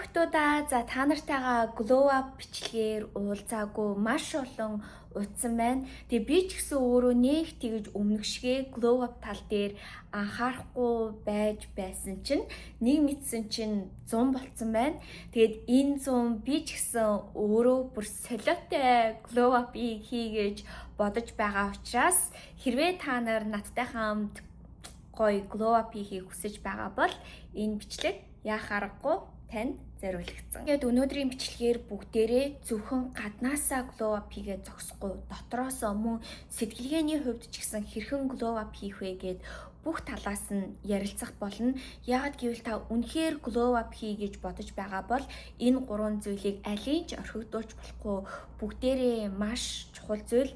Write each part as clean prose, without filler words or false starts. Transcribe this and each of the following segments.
Охтуудаа, за та нартайгаа glow up бичлэгээр уулзаагүй маш олон удсан байна. Тэгээ би ч гэсэн өөрөө нэг тэгж өмнөх шигээ glow up тал дээр анхаарахгүй байж байсан чинь нэг мэдсэн чинь 100 болцсон байна. Тэгээд энэ 100 би ч гэсэн өөрөө бүр солиотой glow up-ыг хийгээж бодож байгаа учраас хэрвээ та нар надтай хамт гоё glow up хийхийг хүсэж байгаа бол энэ бичлэг яах аргагүй танд зориулагдсан. Тэгээд өнөөдрийн бичлэгээр бүгдээрээ зөвхөн гаднаасаа glow up хийгээ зогсохгүй, дотроосоо мөн сэтгэлгээний хувьд ч гэсэн хэрхэн glow up хийх вэ гэд бүх талаас нь ярилцах болно. Яагаад гэвэл та үнэхээр glow up хий гэж бодож байгаа бол энэ гурван зүйлийг алийг ч орхигдуулж болохгүй, бүгдээрээ маш чухал зүйл.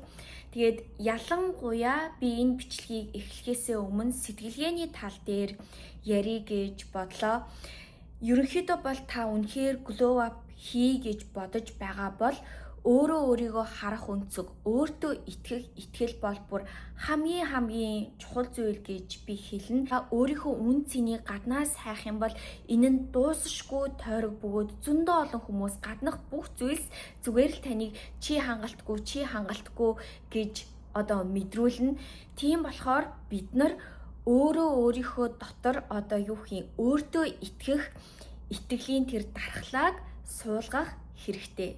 Тэгээд ялангуяа би энэ бичлэгийг эхлэхээсээ өмнө сэтгэлгээний тал дээр ярих гэж бодлоо. Ерөнхийдөө бол та үнэхээр glow up хий гэж бодож байгаа бол өөрөө өөрийгөө харах өнцөг, өөртөө итгэх итгэл бол бүр хамгийн хамгийн чухал зүйл гэж би хэлнэ. Та өөрийнхөө үнэ цэнийг гаднаас хайх юм бол энэ нь дуусшгүй тойрог бөгөөд зөндөө олон хүмүүс, гаднах бүх зүйлс зүгээр л таныг чи хангалтгүй, чи хангалтгүй гэж одоо мэдрүүлнэ. Тийм болохоор бид нар өөрөө өөрийнхөө дотор одоо юу хий өөртөө итгэх итгэлийн тэр дархлааг суулгах хэрэгтэй.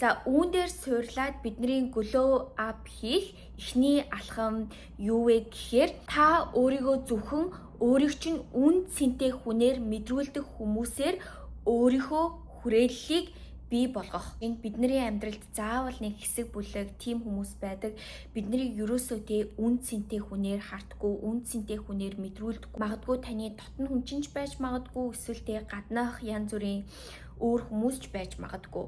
За, үүн дээр суурлаад бидний glow up хийх эхний алхам юу вэ гэхээр та өөрийгөө зөвхөн өөрийг чинь үнэ цэнтэй хүнээр мэдрүүлдэг хүмүүсээр өөрийнхөө хүрээллийг бий болгох. Энэ бидний амьдралд заавал нэг хэсэг бүлэг тийм хүмүүс байдаг. Бид нарыг ерөөсөө те үнэ цэнтэй хүнээр хардаггүй, үнэ цэнтэй хүнээр мэдрүүлдэггүй. Магадгүй таны дотно хүн чинь ч байж магадгүй, эсвэл те гаднаах янз бүрийн өөр хүмүүс ч байж магадгүй.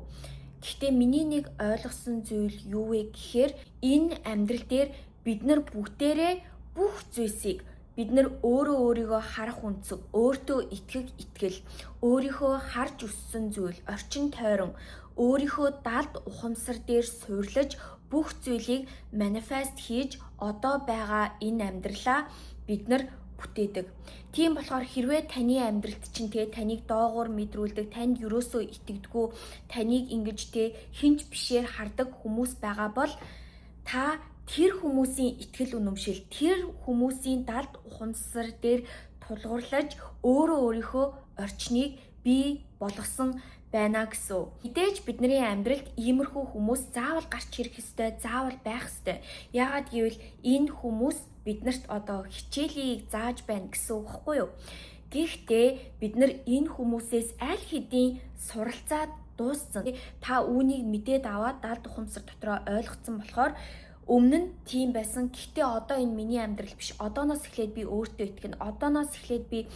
Гэхдээ миний нэг ойлгосон зүйл юу вэ гэхээр энэ амьдрал дээр бид нар бүгдээрээ бүх зүйлсийг, бид нар өөрөө өөрийгөө харах өнцөг, өөртөө итгэх итгэл, өөрийнхөө харж өссөн зүйл, орчин тойрон, өөрийнхөө далд ухамсар дээр суурлаж бүх зүйлийг manifest хийж одоо байгаа энэ амьдралаа бид нар бүтээдэг. Тийм болохоор хэрвээ таны амьдралд чинь те таныг доогуур мэдрүүлдэг, танд ерөөсөө итгэдэггүй, таныг ингэж те хэн ч бишээр хардаг хүмүүс байгаа бол та тэр хүмүүсийн итгэл үнэмшил, тэр хүмүүсийн далд ухамсар дээр тулгуурлаж өөрөө өөрийнхөө орчныг бий болгосон байна гэсэн. Мэдээж бидний амьдралд иймэрхүү хүмүүс заавал гарч ирэх ёстой, заавал байх ёстой. Яагаад гэвэл энэ хүмүүс бид нарт одоо хичээлийг зааж байна гэсэн үг байхгүй юу? Гэхдээ бид нар энэ хүмүүсээс аль хэдийн суралцаад дууссан. Та үүнийг мэдээд аваад далд ухамсар дотроо ойлгоцсон болохоор өмнө нь тийм байсан. Гэхдээ одоо энэ миний амьдрал биш. Одооноос эхлээд би өөртөө итгэнэ. Одооноос эхлээд би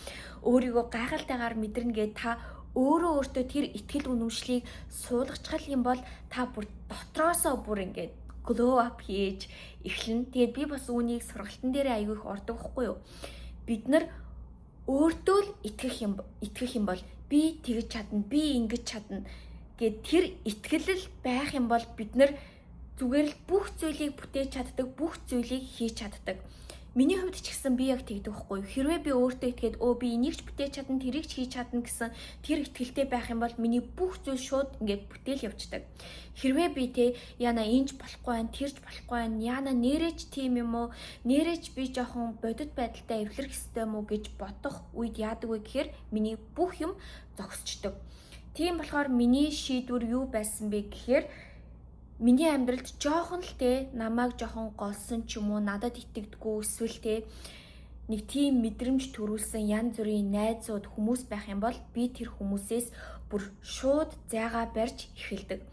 өөрийгөө гайхалтайгаар мэдэрнэ гээд та өөрөө өөртөө тэр итгэл үнэмшлийг суулгачих юм бол та бүр дотроосоо бүр ингээд glow up хийж эхэлнэ. Тэгээд би бас үүнийг сургалтын дээр аягүй их ордог байхгүй юу? Бид нар өөртөө л итгэх юм бол би тэгж чадна, би ингэж чадна гэд тэр итгэл л байх юм бол бид нар зүгээр л бүх зүйлийг бүтээж чаддаг, бүх зүйлийг хийж чаддаг. Миний хувьд ч гэсэн би яг тэгдэг байхгүй юу? Хэрвээ би өөртөө итгээд өө би энийг ч бүтээж чадна, тэрийг ч хийж чадна гэсэн тэр итгэлтэй байх юм бол миний бүх зүйл шууд ингээд бүтээл явцдаг. Хэрвээ би те яна энэ ч болохгүй байна, тэр ч болохгүй байна, яна нэрэж тийм юм уу? Нэрэж би жоохон бодит байдалтай эвлэрэх ёстой юм уу гэж бодох үед яадаг вэ гэхээр миний бүх юм зогсчдөг. Тийм болохоор миний шийдвэр юу байсан бэ гэхээр миний амьдралд жоохон л те намайг жоохон голсон ч юм уу, надад итгэдэггүй, эсвэл те нэг тийм мэдрэмж төрүүлсэн янз бүрийн найзууд, хүмүүс байх юм бол би тэр хүмүүсээс бүр шууд зайгаа барьж эхэлдэг.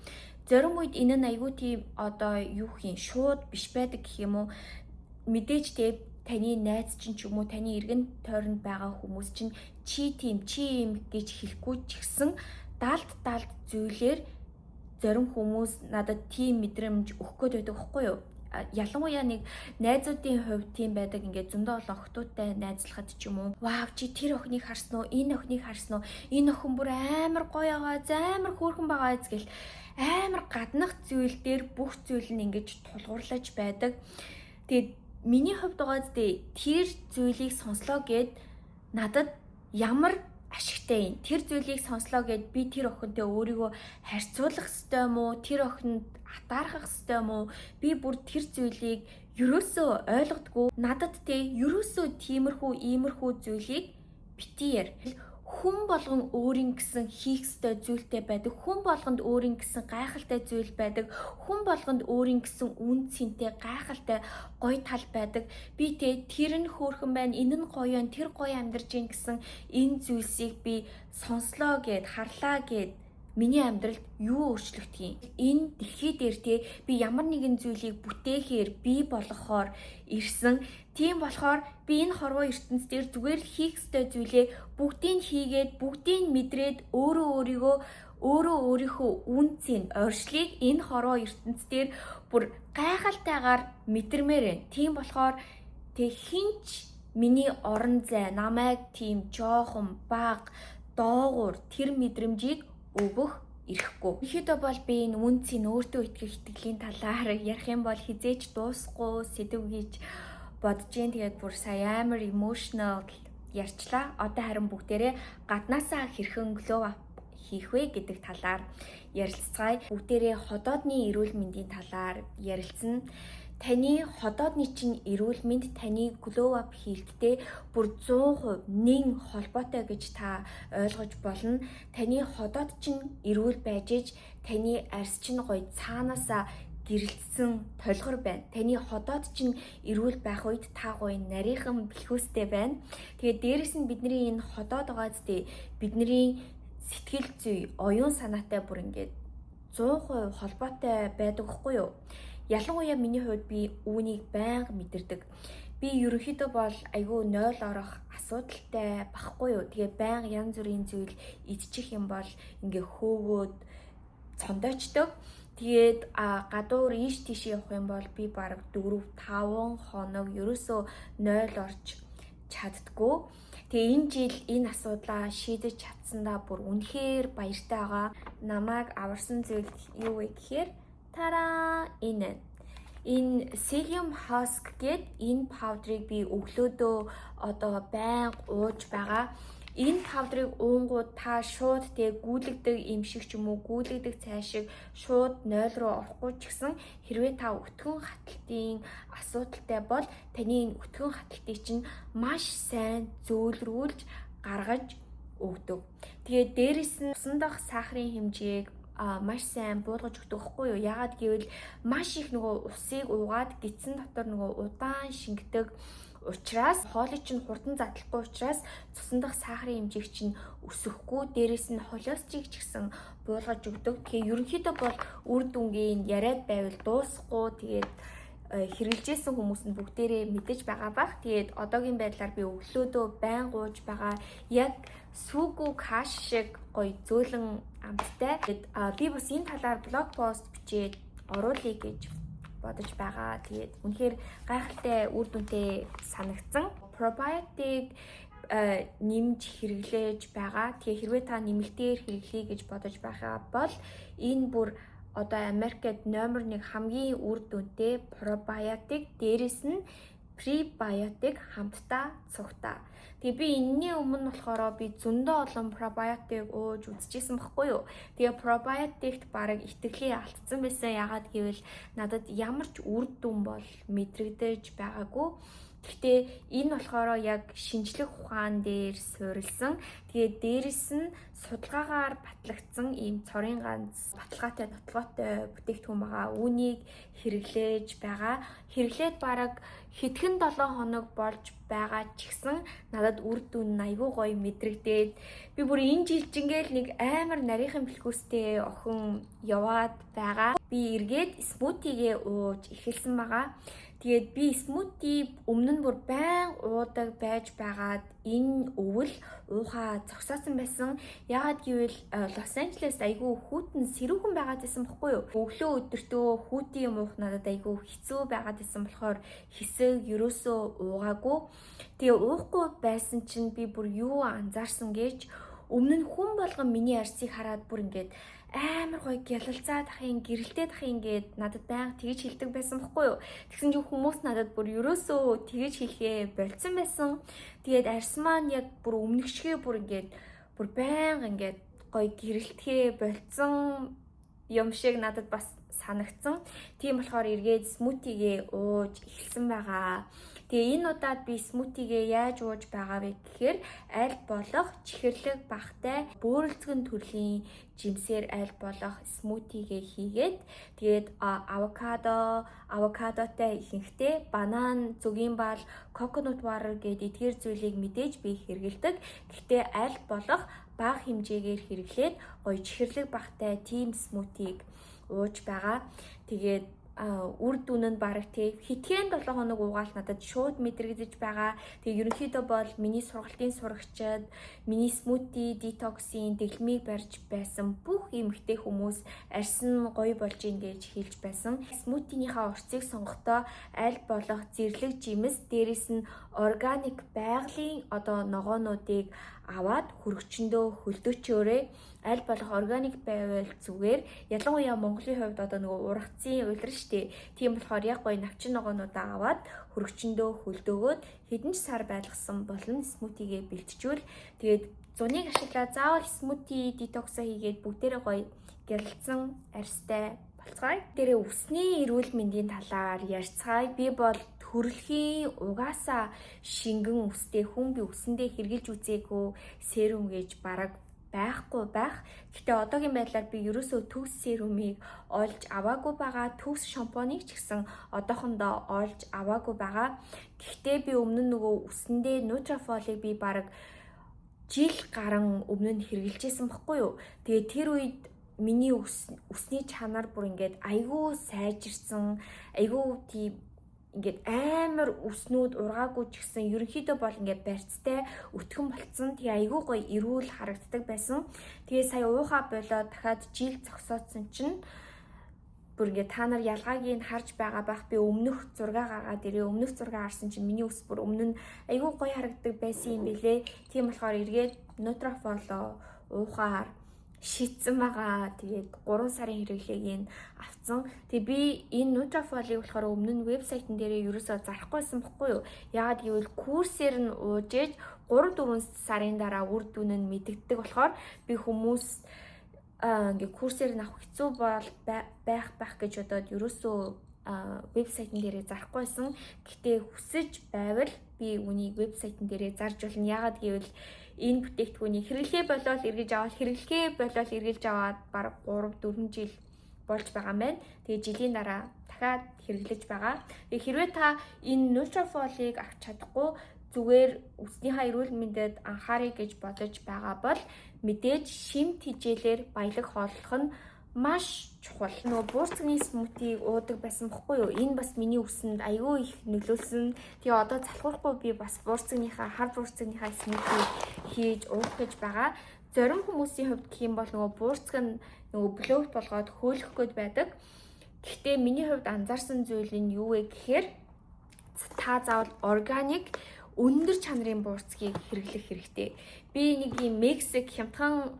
Зарим үед энэ нь айгүй тийм одоо юу хин шууд биш байдаг гэх юм уу. Мэдээж те таны найз чинь ч юм уу, таны эргэн тойронд байгаа хүмүүс чинь чи тийм, чи юм гэж хэлэхгүй ч гэсэн далд далд зүйлээр зарим хүмүүс надад тийм мэдрэмж өгөх гээд байдаг байхгүй юу? Ялангуяа нэг найзуудын хувьд тийм байдаг, ингээд зөндөө олон охтуудтай найзлахад ч юм уу. "Вау, чи тэр охиныг харсан уу? Энэ охиныг харсан уу? Энэ охин бүр амар гоё байгаа, амар хөөрхөн байгаа" гэл амар гаднах зүйл дээр бүх зүйл нь ингэж тулгуурлаж байдаг. Тэгээд миний хувьд байгаа зү тэр зүйлийг сонслоо гэд надад ямар Ашигтай юм. Тэр зүйлийг сонслоо гэд би тэр охинтой өөрийгөө харьцуулах ёстой юм уу? Тэр охинд атаархах ёстой юм уу? Би бүр тэр зүйлийг ерөөсөө ойлгодгүй. Надад те ерөөсөө тиймэрхүү иймэрхүү зүйлийг битгий яар. Хүн болгон өөрийн гэсэн хийх ёстой зүйлтэй байдаг. Хүн болгонд өөрийн гэсэн гайхалтай зүйл байдаг. Хүн болгонд өөрийн гэсэн үнэ цэнтэй гайхалтай гоё тал байдаг. Би те тэр нь хөөрхөн байна, энэ нь гоё байна, тэр гоё амьдарч гин гэсэн энэ зүйлсийг би сонслоо гэд, харлаа гэд миний амьдралд юу өөрчлөгдөх юм? Энэ дэлхий дээр те би ямар нэгэн зүйлийг бүтээхээр, бий болгохоор ирсэн. Тийм болохоор би энэ хорвоо ертөнц дээр зүгээр л хийх ёстой зүйлээ бүгдийг хийгээд, бүгдийг мэдрээд, өөрөө өөрийгөө, өөрөө өөрийнхөө үнэ цэн ойршлыг энэ хорвоо ертөнц дээр бүр гайхалтайгаар мэдэрмээр байна. Тийм болохоор тэг хэн ч миний орон зай намайг тийм жоохон баг доогуур тэр мэдрэмжийг өгөх эрхгүй. Ерөнхийдөө бол би энэ үнэ цэн, өөртөө итгэх итгэлийн талаар ярих юм бол хэзээ ч дуусахгүй сэдэв гэж бодож гин. Тэгээд бүр сая амар emotional ярьчлаа. Одоо харин бүгдээрээ гаднаасаа хэрхэн glow up хийх вэ гэдэг талаар ярилцгаая. Бүгдээрээ ходоодны эрүүл мэндийн талаар ярилцсан. Таны ходоодны чинь эрүүл мэнд таны glow up хийлттэй бүр 100% нэн холбоотой гэж та ойлгож болно. Таны ходоод чинь эрүүл байж иж таны арьс чинь гоё цаанаасаа гэрэлтсэн толгор байна. Таны ходоод чинь эрүүл байх үед та гоё нарийнхан бэлхүүстэй байна. Тэгээд дээрэс нь бидний энэ ходоод байгаа зү, бидний сэтгэл зүй, оюун санаатай бүр ингээд 100% холбоотой байдаг хгүй юу? Ялангуяа миний хувьд би үүнийг байнга мэдэрдэг. Би ерөнхийдөө бол айгүй 0 орох асуудалтай багхгүй юу. Тэгээ байнга янз бүрийн зүйл идчих юм бол ингээ хөөгөөд цондоочдог. Тэгээд гадуур ийш тийш явах юм бол би бараг 4 5 хоног ерөөсөө 0 орж чаддаггүй. Тэгээ энэ жил энэ асуудлаа шийдэж чадсандаа бүр үнэхээр баяртай байгаа. Намайг аварсан зүйл юу вэ гэхээр, тараа, энэ. Энэ Psyllium Husk гээд энэ powder ыг би өглөөдөө одоо байнга ууж байгаа. Энэ powder ыг уунгууд та шууд тэг гүйлэгдэг юм шиг ч юм уу, гүйлэгдэг цай шиг шууд 0 руу орохгүй ч гэсэн, хэрвээ та өтгөн хаталтын асуудалтай бол таны энэ өтгөн хаталтыг чинь маш сайн зөөлрүүлж гаргаж өгдөг. Тэгээд дээрэс нь усан дах сахарын хэмжээг маш сайн буулгаж өгдөг байхгүй юу? Яагаад гэвэл маш их нөгөө усыг уугаад гэдсэн дотор нөгөө удаан шингэдэг учраас, хоолой чинь хурдан задлахгүй учраас цусан дах сахарын хэмжээг чинь өсөхгүй, дээрэс нь холестерийг ч гэсэн буулгаж өгдөг. Тэгэхээр ерөнхийдөө бол үр дүнгийн яриад байвал дуусахгүй. Тэгээд хэрэглэжсэн хүмүүс нь бүгдээрээ мэдэж байгаа бах. Тэгээд одоогийн байдлаар би өглөөдөө байн ууж байгаа. Яг сүүгүй каш шиг гоё зөөлөн амттай. Тэгээд би бас энэ талаар blog post бичээд оруулъя гэж бодож байгаа. Тэгээд үнэхээр гайхалтай үр дүнтэй санагдсан. Probiotic нэмж хэрэглээж байгаа. Тэгээ хэрвээ та нэмэлтээр хэрэглэе гэж бодож байгаа бол энэ бүр одоо Америкт номер 1 хамгийн үр дүнтэй probiotic, дээрэс нь prebiotic хамтдаа цугтаа. Тэгээ би энэний өмнө болохоор би зөндөө олон probiotic ууж үзчихсэн баггүй юу. Тэгээ probiotic-т бараг итгэлээ алдсан байсан. Яагаад гэвэл надад ямар ч үр дүн бол мэдрэгдэж байгаагүй. Гэхдээ энэ болохоор яг шинжлэх ухаан дээр суурилсан. Тэгээд дээрэс нь судалгаагаар батлагдсан ийм цорын ганц баталгаатай, нотлогоотой бүтээгдэхүүн байгаа. Үүнийг хэрэглээж байгаа. Хэрэглээд бараг хэдхэн 7 хоног болж байгаа ч гэсэн надад үр дүн айгүй гоё мэдрэгдээд, би бүр энэ жил жингээл нэг амар нарийнхан бэлхүүстэй охин яваад байгаа. Би эргээд smoothie гээ ууж эхэлсэн байгаа. Тэгээд би smoothie өмнө нь бүр байн уудаг байж байгаад энэ өвөл уухаа зогсоосон байсан. Яагаад гэвэл Лос Анжелест айгүй хүйтэн, сэрүүхэн байгаад байсан бохгүй юу? Өглөө өдөртөө хүйтэн юм уух надад айгүй хэцүү байгаад байсан болохоор хэсэг ерөөсөө уугаагүй. Тэгээ уухгүй байсан чинь би бүр юу анзаарсан гэж, өмнө нь хүн болгон миний арьсыг хараад бүр ингээд амар гоё гялалзаад ах юм, гэрэлтээд ах юм гээд надад байнга тэгж хэлдэг байсан бохгүй юу. Тэгсэн чинь хүмүүс надад бүр ерөөсөө тэгж хэлэхээ больцсон байсан. Тэгээд арьс маань яг бүр өмнөх шигээ бүр ингээд Бүр байнга ингээд гоё гэрэлтгэ болцсон юм шиг надад бас санагдсан. Тийм болохоор эргээд smoothie гээ ууж эхэлсэн байгаа. Тэгээ энэ удаад би smoothie гээ яаж ууж байгаа вэ гэхээр аль болох чихэрлэг багтай бөөрөлзгөн төрлийн жимсээр аль болох smoothie гээ хийгээд, тэгээд авокадо, авокадотой ихэнхдээ банан, зөгийн бал, coconut water гэдэг эдгээр зүйлийг мэдээж би хэрэглэдэг. Гэхдээ аль болох бага хэмжээгээр хэрэглээд гоё чихэрлэг багтай тийм smoothie г ууж байгаа. Тэгээд үр дүн нь бараг тэг хэдхэн 7 хоног уугаал надад шууд мэдрэгдэж байгаа. Тэгээ ерөнхийдөө бол миний сургалтын сурагчид, миний smoothie detox-ийн дэглэмийг барьж байсан бүх эмэгтэй хүмүүс арьс нь гоё болж ийн гэж хэлж байсан. Smoothie нийхаа орцыг сонгохдоо аль болох зэрлэг жимс, дээрэс нь органик байгалийн одоо ногоонуудыг аваад хөргөчөндөө хөлдөөчөөрэй. Аль болох органик байвал зүгээр. Ялангуяа Монголын хувьд одоо нөгөө ургацын улирал штэ. Тийм болохоор яг гоё навчин ногоонуудаа аваад хөргөчөндөө хөлдөөгөөд хэдэн ч сар байлгасан болно, smoothie гээ бэлтжүүл. Тэгээд зуныг ашиглаад заавал smoothie detox оо хийгээд бүгдээрээ гоё гялалзсан арьстай болцгаая. Дээрээ үсний эрүүл мэндийн талаар ярьцгаая. Би бол төрөлхийн угаасаа шингэн үстэй хүн. Би үсэндээ хэрглэж үзээгүй serum гэж бараг байхгүй байх. Гэхдээ одоогийн байдлаар би ерөөсөө төгс serum ыг олж аваагүй байгаа. Төгс шампуныг ч гэсэн одоохондоо олж аваагүй байгаа. Гэхдээ би өмнө нь нөгөө үсэндээ Nutrafol-ыг би бараг жил гарan өмнө нь хэрэглэжсэн баггүй юу. Тэгээ тэр үед миний үсний чанар бүр ингээд айгүй сайжирсан, айгүй тийм ингээд амар үснүүд ургаагүй ч гэсэн ерөнхийдөө бол ингээд барьцтай өтгөн болцсон. Тэгээ айгүй гоё эрүүл харагддаг байсан. Тэгээ сая уухаа болоод дахиад жил зогсоодсон чинь бүр ингээд та нар ялгааг нь харж байгаа бах. Би өмнөх зураг гаргаад ирээ. Өмнөх зураг харсан чинь миний үс бүр өмнө нь айгүй гоё харагддаг байсан юм бэлээ. Тийм болохоор эргээд Nutrafol уухаар шийдсэн байгаа. Тэгээд 3 сарын хэрэглээг нь авцсан. Тэгээ би энэ Nutrafol-ыг болохоор өмнө нь вебсайтн дээрээ ерөөсөө зарахгүйсэн бохгүй юу? Яагаад гэвэл курсээр нь ууж ээж 3 4 сарын дараа үр дүн нь мэдэгддэг болохоор би хүмүүс ингээ курсээр нь авах хэцүү бол байх байх гэж бодоод ерөөсөө вебсайтн дээрээ зарахгүйсэн. Гэтэ хүсэж байвал би үнийг вебсайтн дээрээ зарж болно. Яагаад гэвэл энэ бүтээгдэхүүнийг хэрэглэхээ болоод эргэж аваад, хэрэглэхээ болоод эргэлж аваад бараг 3 4 жил болж байгаа юм байна. Тэгээ жилийн дараа дахиад хэрэглэж байгаа. Тэгээ хэрвээ та энэ Nutrafol-ыг авч чадахгүй, зүгээр үснийхаа эрүүл мэндэд анхааръя гэж бодож байгаа бол мэдээж шим тэжээлээр баялаг хооллох нь маш чухал. Нөгөө буурцганы smoothie г уудаг байсан бохгүй юу? Энэ бас миний үсэнд айгүй их нөлөөлсөн. Тэгээ одоо залхуурахгүй би бас буурцгийнхаа, хар буурцгийнхаа smoothie хийж уух гэж байгаа. Зарим хүмүүсийн хувьд гэх юм бол нөгөө буурцг нь нөгөө bloat болгоод хөөлөх гээд байдаг. Гэхдээ миний хувьд анзаарсан зүйл нь юу вэ гэхээр та заавал органик өндөр чанарын буурцгийг хэрэглэх хэрэгтэй. Би нэг юм Мексик хямдхан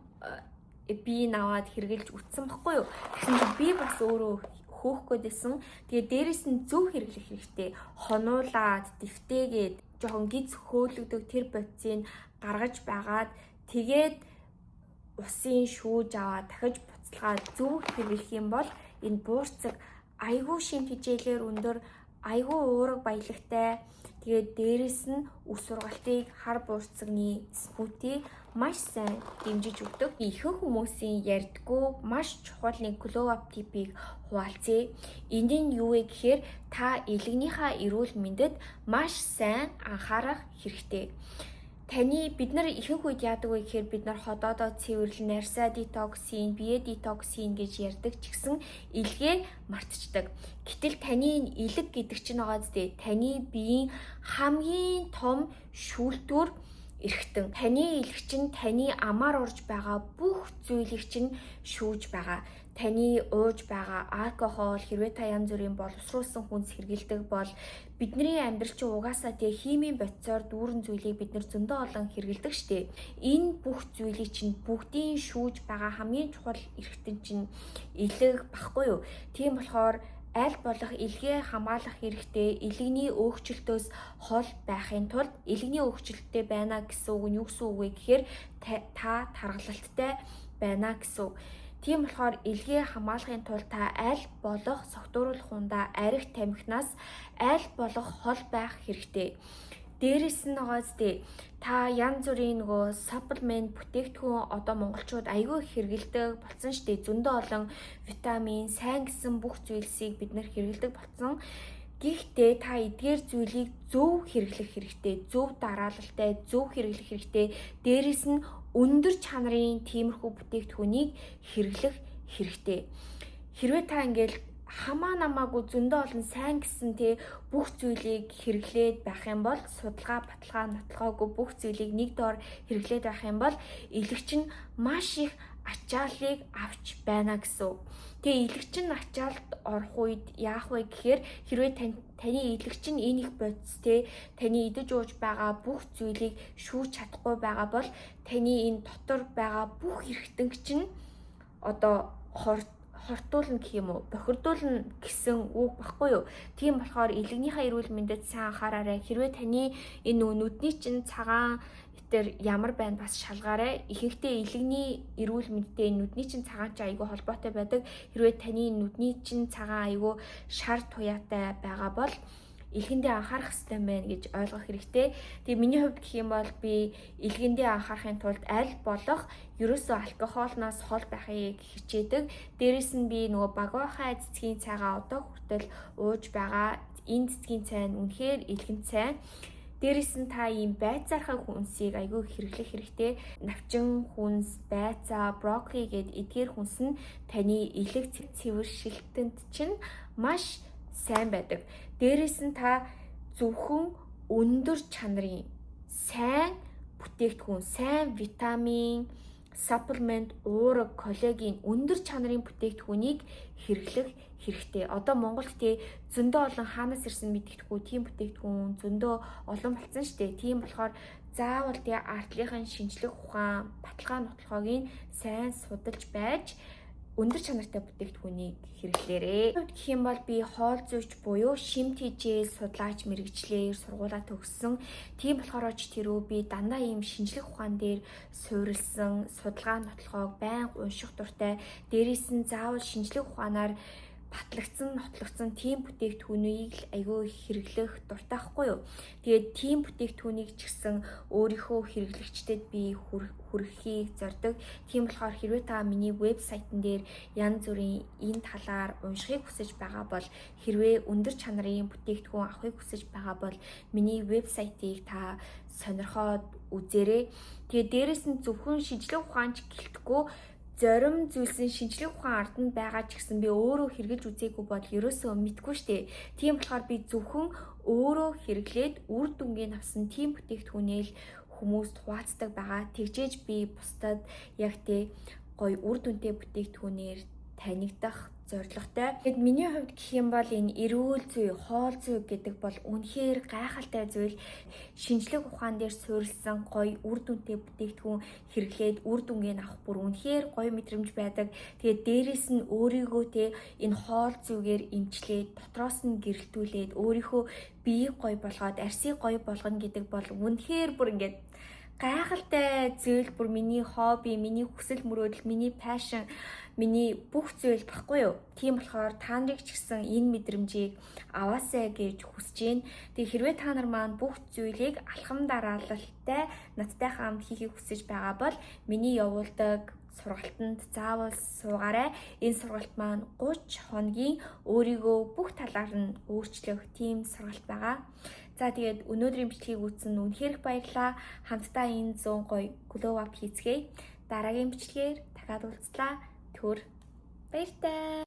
би наваад хэрэглэж үтсэн баггүй юу. Тэгсэн чинь би бас өөрөө хөөх гээдсэн. Тэгээ дээрэс нь зөв хэрэглэх хэрэгтэй. Хонуулаад, дэвтээгээд, жоохон гиз хөөлөгдөг тэр бодисыг гаргаж байгаад, тэгээд усын шүүж аваад дахиж буцалгаад зөв хэрэглэх юм бол энэ буурцаг айгүй шим тэжээлээр өндөр, айгүй уураг баялагтай. Тэгээд дээрэс нь үс ургалтыг хар буурцагны smoothie маш сайн дэмжиж өгдөг. Ихэнх хүмүүсийн ярьдггүй маш чухал нэг glow up tip ийг хуваалцъя. Энэ нь юу вэ гэхээр та элэгнийхаа эрүүл мэндэд маш сайн анхаарах хэрэгтэй. Таны бид нар ихэнх үед яадаг вэ гэхээр бид нар ходоодоо цэвэрлэн, арьсаа детокс хийн, бие детокс хийн гэж ярьдаг ч гэсэн элгээ мартчихдаг. Гэтэл таны элэг гэдэг чинь байгаа зү таны биеийн хамгийн том шүүлтүүр эрхтэн. Таны элэг чинь таны амаар орж байгаа бүх зүйлийг чинь шүүж байгаа. Таны ууж байгаа алкогол, хэрвээ та янз бүрийн боловсруулсан хүнс хэрэглэдэг бол, бидний амьдрал чинь угаасаа тэгээ химийн бодисоор дүүрэн зүйлийг бид нар зөндөө олон хэрэглэдэг штээ. Энэ бүх зүйлийг чинь бүгдийн шүүж байгаа хамгийн чухал эрхтэн чинь элэг баггүй юу? Тийм болохоор Аль болох элгээ хамгаалах хэрэгтэй. Элэгний өөгчлөлтөөс хол байхын тулд элэгний өөгчлөлттэй байна гэсэн үг нь юу гэсэн үг вэ гэхээр та таргалалттай байна гэсэн үг. Тийм болохоор элгээ хамгаалахын тулд та аль болох согтууруулах хундаа, арх тамхинаас аль болох хол байх хэрэгтэй. Дээрээс нь нөгөө зү та янз бүрийн нөгөө supplement, бүтээгдэхүүн одоо монголчууд айгүй их хэрэглэдэг болсон шүү дээ. Зөндөө олон витамин, сайн гэсэн бүх зүйлсийг бид нар хэрэглэдэг болсон. Гэхдээ та эдгээр зүйлийг зөв хэрэглэх хэрэгтэй, зөв дараалалтай, зөв хэрэглэх хэрэгтэй. Дээрээс нь өндөр чанарын тиймэрхүү бүтээгдэхүүнийг хэрэглэх хэрэгтэй. Хэрвээ та ингээл хамаа намаагүй зөндөө олон сайн гэсэн те бүх зүйлийг хэрэглээд байх юм бол, судалгаа, баталгаа нотлохоогүй бүх зүйлийг нэг доор хэрэглээд байх юм бол элэг чинь маш их ачааллыг авч байна гэсэн үг. Тэгээ элэг чинь ачаалд орох үед яах вэ гэхээр хэрвээ таны элэг чинь энэ их бодис те таны идэж ууж байгаа бүх зүйлийг шүүж чадахгүй байгаа бол таны энэ дотор байгаа бүх эрхтэнг чинь одоо хортуулна гэх юм уу, бохирдуулна гэсэн үг баггүй юу. Тийм болохоор элэгнийхээ эрүүл мэндэд сайн анхаараарай. Хэрвээ таны энэ нөгөө нүдний чинь цагаан тэр ямар байна, бас шалгаарай. Ихэнхдээ элэгний эрүүл мэндтэй нүдний чинь цагаан чинь айгүй холбоотой байдаг. Хэрвээ таны нүдний чинь цагаан айгүй шар туяатай байгаа бол элгэндээ анхаарах хэрэгтэй байна гэж ойлгох хэрэгтэй. Тэгээ миний хувьд гэх юм бол би элгэндээ анхаарахын тулд аль болох ерөөсөө алкогоолноос хол байхыг хичээдэг. Дээрээс нь би нөгөө багваахай цэцгийн цайгаа одоо хүртэл ууж байгаа. Энэ цэцгийн цай нь үнэхээр элгэн цай. Дээрээс нь та ийм байцаархай хүнсийг айгүй хэрэглэх хэрэгтэй. Навчин хүнс, байцаа, брокколи гээд эдгээр хүнс нь таны элэг цэвэршилтэнд чинь маш сайн байдаг. Дээрээс нь та зөвхөн өндөр чанарын сайн бүтээгдэхүүн, сайн витамин, supplement, уураг, коллаген, өндөр чанарын бүтээгдэхүүнийг хэрэглэх хэрэгтэй. Одоо Монголд те зөндөө олон хаанаас ирсэн мэддэхгүй тийм бүтээгдэхүүн зөндөө олон болсон шүү дээ. Тийм болохоор заавал те ардлынхын шинжлэх ухаан, баталгаа нотлохоог сайн судалж байж өндөр чанартай бүтээгдэхүүнийг хэрэглээрэй. Гэх юм бол би хоол зүйч буюу шим тэжээл судлаач мэргэжлээр сургуулаа төгссөн. Тийм болохоор ч тэрүү би дандаа ийм шинжлэх ухаан дээр суурилсан судалгаа нотлохоог байнга унших дуртай. Дээрээс нь заавал шинжлэх ухаанаар батлагдсан, нотлогдсон тийм бүтээгдэхүүнийг л айгүй хэрэглэх дуртай байхгүй юу. Тэгээд тийм бүтээгдэхүүнийг ч гэсэн өөрийнхөө хэрэглэгчдэд би хүргэхийг зорддог. Тийм болохоор хэрвээ та миний вебсайтн дээр янз бүрийн энэ талаар уншихыг хүсэж байгаа бол, хэрвээ өндөр чанарын бүтээгдэхүүн авахыг хүсэж байгаа бол миний вебсайтыг та сонирхоод үзээрэй. Тэгээд дээрээс нь зөвхөн шинжлэх ухаанч гэлтгүй, зарим зүйлсийн шинжлэх ухаан ард нь байгаа ч гэсэн би өөрөө хэрэглэж үзээгүй бол ерөөсөө мэдэхгүй штэ. Тийм болохоор би зөвхөн өөрөө хэрэглээд үр дүнгийг авсан тийм бүтээгдэхүүнээ л хүмүүст хуваацдаг байгаа. Тэгжээж би бусдад яг тэ гоё үр дүнтэй бүтээгдэхүүнээр танигдах зорилготой. Тэгэд миний хувьд гэх юм бол энэ эрүүл зүй, хоол зүй гэдэг бол үнэхээр гайхалтай зүйл. Шинжлэх ухаан дээр суурилсан гоё үр дүнтэй бүтээгдэхүүн хэрэглээд үр дүнгийг авах бүр үнэхээр гоё мэдрэмж байдаг. Тэгээд дээрээс нь өөрийгөө те энэ хоол зүйгээр эмчлээд, дотроос нь гэрэлтүүлээд, өөрийнхөө биеийг гоё болгоод, арьсыг гоё болгоно гэдэг бол үнэхээр бүр ингээд гайхалтай зүйл, бүр миний хобби, миний хүсэл мөрөөдөл, миний passion, миний бүх зүйл баггүй юу. Тийм болохоор та нарыг ч гэсэн энэ мэдрэмжийг аваасай гэж хүсэж байна. Тэгээ хэрвээ та нар маань бүх зүйлийг алхам дараалалтай надтай хамт хийхийг хүсэж байгаа бол миний явуулдаг сургалтанд заавал суугаарай. Энэ сургалт маань 30 хоногийн өөрийгөө бүх талаар нь өөрчлөх тийм сургалт байгаа. За, тэгээд өнөөдрийн бичлэгийг үзсэн үнэхээр их баярлалаа. Хамтдаа энэ 100 гоё glow up хийцгээе. Дараагийн бичлэгээр дахиад уулзлаа. Түр баяртай.